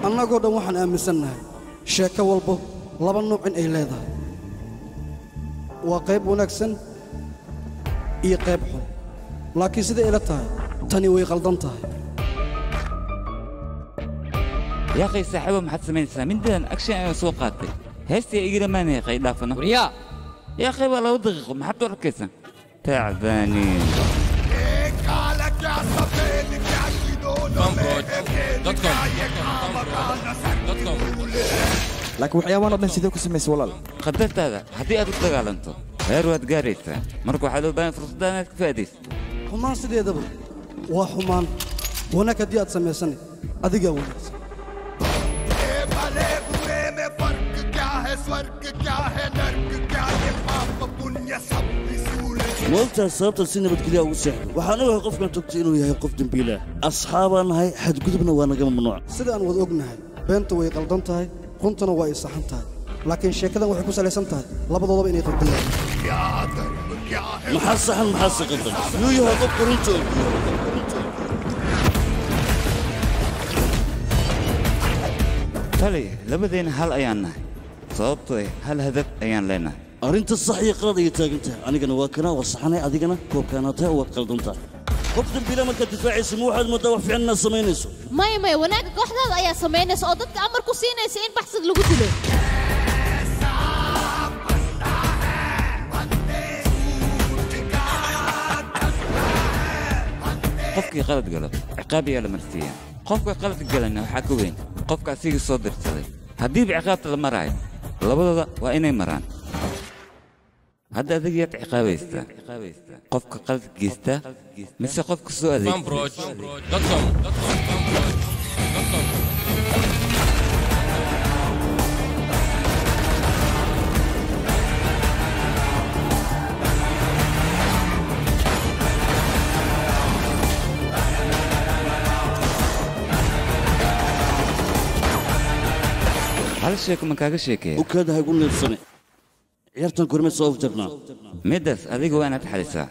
Annagoo dhan waxaan aaminsannahay sheeko walba laba nooc in ay leedahay. Waa qayb wanaagsan iyo qayb xun. Laakiin sida ila tahay tani way qaldan tahay. يا أخي saaxiibo maxaad samaynaysaa midaan action ayaan soo qaatay heestii iga dhamaanaya qay dhaafano waryaa يا أخي waa laba daqiiqo maxaad u arkaysaa tacbaaniin laakiin waxyaabahan oo dhan sidee ku samaysay walaal qadartaada haddii aad u dagaalanto heer waad gaaraysaa marka waxaa loo baahan fursadda inaad ka faa'iidayso xumaan sideedaba waa xumaan wanaag haddii aad samaysanay adigaa wanaagsan Maogtahay sababta si nabadgelya ugu seexdo waxaan ogahay qofkan togtay inuu yahay qof dembiile ah asxaabaan nahay xadgudubna waa naga mamnuuc sida aan wada ognahay beenta way qaldan tahay runtana waa ay saxan tahay laakiin sheekadan waxay ku salaysan tahay labadoodaba inay qaldan yihiin maxaa saxan maxaa se qaldan yuu yahay qofka runta og tali labadeena hal ayaan nahay sababtoo ah hal hadaf ayaan leenahay arrinta sax iyo qalad ayay taagan tahay anigana waa kana waa saxanay adigana koobkaanaa tahay waad qaldan tahay qof dembiile markaad difaacaysa ma waxaad moodaa wax fiican inaad samaynayso maya maya wanaagga kooxdaada ayaa samaynaysa oo dadka amar ku siinaysa in baxsad lagu dilo qofkii qalad galo ciqaab ayaa la marsiiyaa qofka qalad galana waxaa ka weyn qofka asigii soo dirsaday haddiiba ciqaabta la maraayo labadooda waa inay maraan hadda adiga yaad ciqaabaysaa qofka qalad geysta mise qofka soo adeegsaday hal sheeko ma kaaga sheekeeya u kaada ha igu neebsane ciyaartan korme soo afjarnaa middaas adiga waa inaad xalisaa